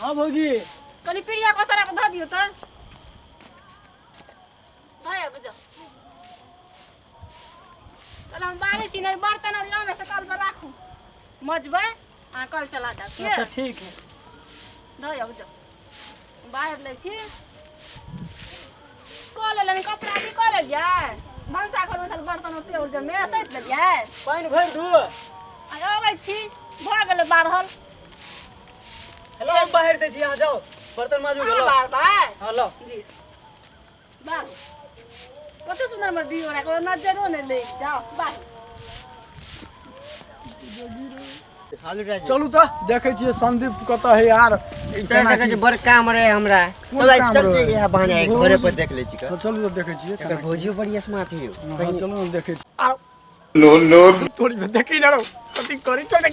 हाँ भौजी। कनी प्रिया को सारा धऽ दियौ तऽ धऽ आबू जाउ। चल हम बाहरे छी, नहि बर्तन और लामे से कल पर राखू, मजबै आ कल चला जाब के। अच्छा ठीक है। धऽ आबू जाउ, बाहर लै छी। कऽ लेलनि कपड़ा की कऽ लेलियै? भनसा घरमे छल बर्तन से और जमे सैत लेलियै। पानि भरि दू। आ अबै छी, भऽ गेलै बारहल। हेलो, हम बाहर दै छी, अहाँ जाउ बर्तन माजू। अहाँ गेलो बाहर। हाँ लो जी बाहर। कते सुंदर हमर दियो राखल, नजरो नहि लागि जाओ बाहर। चलू तऽ देखै छियै संदीप कतऽ है यार। चल देखै छी, बड़ काम रहे हमरा। कोन चल काम चल रहै? इएह बहाने घरे पर देख लै छी। हँ, चलू तऽ देखै छियै। एकर भौजियो बड़ी स्मार्ट हियो। हँ, चलू ने देखै छी। No, no, तोरी में देखी ना रहो, कथी करै छै ने।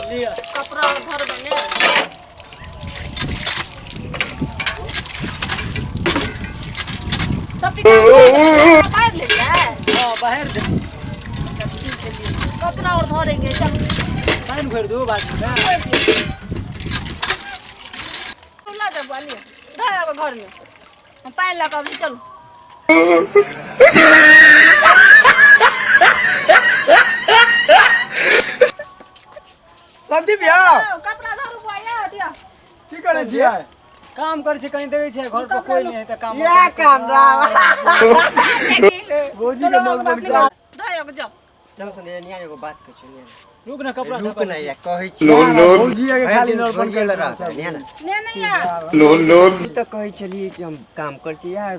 लिअ। कपड़ा और भरबै ने। सब ठीक बाहर लेलियै? हाँ बाहर दे। कपड़ा और धरेंगे, चल। पानि भरि दू बाल्टी में। ला जाओ लिअ, धर आबो घरमे, हम पानि लऽ कऽ अबै छी, चलू। संदीप यौ। कपड़ा धरू बुआ, यौ दिअ। की करै छियै? काम करै छी कनी, देखै छियै घर पर कोई नहीं है तऽ काम। इएह काम राम। भौजी के नल बन के धर आबो जाओ। चल संजय, निया एगो बात कहै छी, निया। रुक ना, कपड़ा रुक धो। ना, या कहै छी। no, no, भौजी के खाली नल बन भौजी के लग रह निया ना। ने नहीं यार। no, no, ई तऽ कहै छलियै कि हम काम करै छी यार,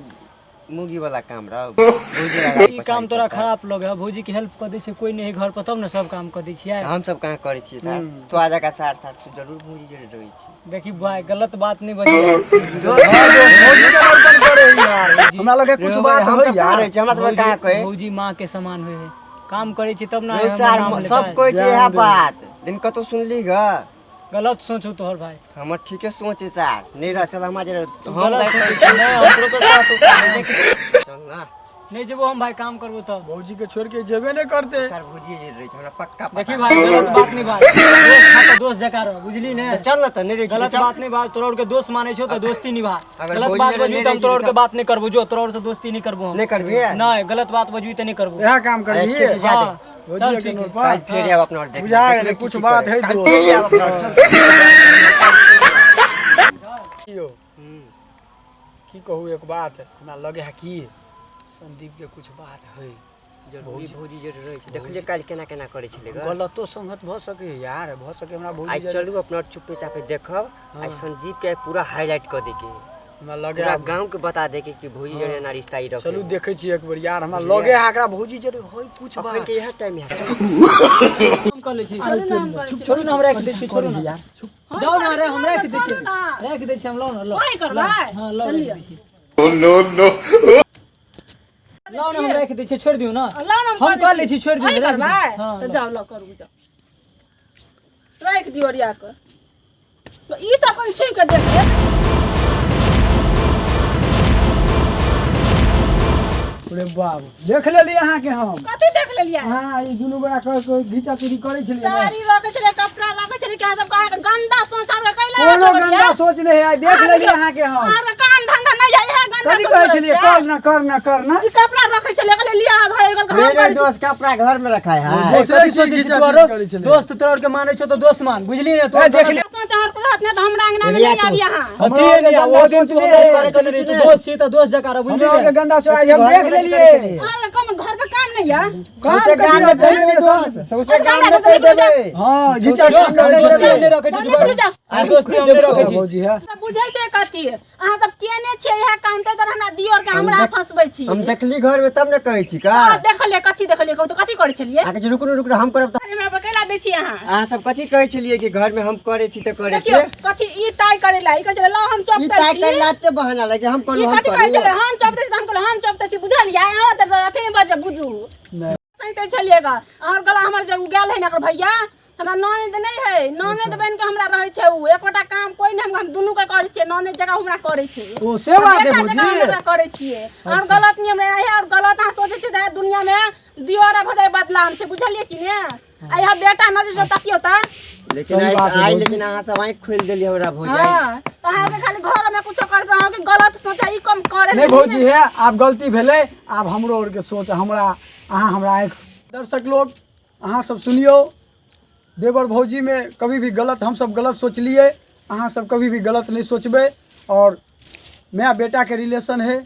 मुगी वाला काम रह भौजी लगा। ई काम तोरा खराब लगे है? भौजी के हेल्प कऽ दै छै, कोई नहीं है घर पर तब ने सब काम कऽ दै छियै। हम सब कहाँ करै छियै सार? तो आ जाका सार सार से जरूर भौजी जरे रहै छी। देखी भाई, गलत बात नहीं बजिए। भौजी के नल बन करे यार, हमरा लगे कुछ बात हम है सब कहाँ यार। रहै छी? हमरा सब कहाँ कहै? भौजी माँ के समान होय है, काम करै छी तब ना रौ हमर सार नाम लेतै। सब कहै छै इएह बात दिन कतौ सुनली ग? गलत सोच हो तोहर भाई। हमर ठीके सोच है सार, नहीं रह चल हमरा जरे हम गलत भाई सोचै छी, नहीं, हमरो के कहतो। चल ना। नहीं जेबो हम भाई, काम करबो तब। भौजी के छोड़ के जेबे नहीं करते। सार भौजी जे रहै छै हमरा पक्का पता। देखी भाई, गलत बात नहीं भाई, दोस्त खा तऽ दोस्त जकाँ रह, बुझली ने? तऽ चल ना, तऽ नहीं रहै छै गलत चल। बात नहीं भाई, तोरा और के दोस्त मानै छौ तऽ दोस्ती निभा। अगर गलत भौजी बात जरे बजबी नहि तऽ हम रहै तोरा और छै के बात नहीं करबो, जो तोरा और से दोस्ती नहीं करबो हम। नहीं करबी? नहीं, गलत बात बजबी तऽ नहीं करबो। इएह काम करबी? अच्छे से जा दे। हाँ, भौजी चल के ठीक नल है। पर काल्हि फेर आयब अपना और देख। बुझा गेलै, कुछ बात है दोस्त। फेर आयब अपना और, चल। यौ, की कहू, एक बात हमरा लगे है कि संदीप के कुछ बात है। जरूरी भौजी जे रहै छै, देखलियै काल्हि केना केना करै छलै ग? गलतो संगत भऽ सके यार, भऽ सके हमरा भौजी आइ जरे। चलू अपना चुपे चापे देखब, आइ संदीप के पूरा हाईलाइट कऽ दैके, हमरा लगे पूरा गांव के बता दे के कि भौजी जरे एना रिश्ता ई रखे। चलू देखै छी एक बेर यार, हमरा लगे है एकरा भौजी जरे होय कुछ अखन बात। के इएह टाइम है, चल। हम कर लै छी, छोड़ू ना, हम राखि दै छी, छोड़ू ना। यार चुप। जाओ ना रे, हम राखि दै छी, राखि दै छी हम, लाउ ना, लाउ। वही करबै? हाँ लाउ, राखि दै छी। no, no, लाउ ना, हम राखि दै छी, छोड़ि दियौ ना। लाउ ना। हम कऽ लै छी, छोड़ि दियौ, वही राखि करबै? दियौ। हाँ, तऽ लाउ। जाउ, लाउ करू, जाउ राखि दियौ ओरिया कऽ। तऽ ई सब कनि छुइ कऽ देख लेब। अरे बाप, देख लेली अहाँके हम। कथी देख लेलियै? हाँ, ई दुनू गोरा कह कह घीचा चूरी करै छलियै ने। साड़ी रखै छलै, कपड़ा रखै छलै, कि अहाँ सब अहाँके गंदा सोच आर कैला? कोनो गंदा सोच नहीं है, देख लेली अहाँके हम। अहाँके काम धंधा नहि जाइ है, गंदा कथी सोच कहै रहै छलियै? छियै। कर ना, कर ना, कर ना। ई कपड़ा रखै छलै, कहलियै लिअ अहाँ धोइ गेल, हम मेरे करै छी। दोस्त कपड़ा घर में रखा है। दोसरे कथी चीज सोचै छी घीचा तू चूरी आरो? करै छलियै। दोस्त तोरा और के मानै छौ तऽ दोस्त मान, बुझली ने? तोरा देख ले। सोच अहाँ पर रहत ने तऽ हमरा अंगना मे रिया नहि आबी अहाँ। अथी हमरा नहीं, गंदा ओ दिन सोच तू नहि हमरा है। करै छली, तू दोस्त छी तऽ दोस्त जकाँ रह, बुझली हमरा ने? के गंदा सोच आज हम देख लेलियै। अहाँके कम घर पे काम नहीं है? काम सौंसे कथी गाम में रहतै? कहि देबै दोस्त, सौंसे गाम में कहि देबै। हाँ, घीचा जो, चूरी करै दोस्ती हम छलियै। नहि रखै छी, निकलू जाउ। दोस्ती हम नहि रखै छी। भौजी है। सब बुझै छै कथी अहाँ सब केने छियै इएह काम, तऽ हमरा दियर के हमरा फंसबै छी। हम देखली घर में तब ने कहै छी का। अहाँ देखलियै कथी? देखलियै कहू तऽ, कथी करै छलियै? अहाँके जे रुकू ने, रुकू ने, हम करब तऽ हमरा पर कैला दै छी अहाँ? अहाँ सब कथी कहै छलियै कि घर में हम करै छी तऽ करै देखियौ छियै? कथी ई ताय करै ला, ई कहै छलै लाउ हम ई चौपतै ताय छी। करला एते बहाना लगे, हम ई करू, हम कथी कहै करू। छलै हम चौपतै छी तऽ हम कहलियै हम चौपतै छी, बुझलियै? अहाँ तऽ अथी नहि बजै बुझू। नहि। सहिते छलियै ग अहाँ गला हमर जे गेल है ने एकर भैया, हमरा ननद नहि है, ननद बनि के हमरा रहै छै उ। एकोटा काम कोइ नहि, हम दुनू के करै छियै, ननद जकाँ हमरा करै छै। ओ से बात है बेटा भौजी। जकाँ हम ओकरा करै छियै। और गलत नहीं हमरा है, और गलत अहाँ सोचै छियै तऽ दुनिया में दियोर आ भौजाइ बदनाम छै, बुझलियै कि ने? आ यहाँ बेटा नजर से तकियौ तऽ। लेकिन सही बात है आइ भौजी। लेकिन अहाँ सब आँखि खोलि देलियै हमरा भौजाइ। हाँ, तऽ अहाँ के खाली घर में कुछो करैत रहौ कि गलत सोचा ई कम करे। नहीं भौजी है, आब गलती भेलै, आब हमरो आरके सोच हमरा अहाँ हमरा आँखि। दर्शक लोग अहाँ सब सुनियौ, देवर भौजी में कभी भी गलत हम सब गलत सोचलिए, अहाँ सब कभी भी गलत नहीं सोचबै। और माय बेटा के रिलेशन है।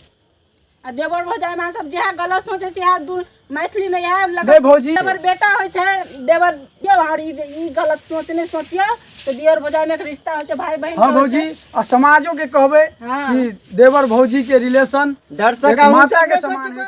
आ देवर भौजाइ में अहाँ सब जएह गलत सोचै छियै, इएह दू मैथिली में इएह लगत। नहीं भौजी। देवर बेटा होइ छै, देवर व्यवहार ई गलत सोच नहि सोचियौ। तऽ देवर भौजाइ में एक रिश्ता होइ छै भाई बहिन। हाँ भौजी, आ समाजो के कहबै हाँ। कि देवर भौजी के रिलेशन दर्शक एक अहूँ माता सबके के समान सोचबै। है।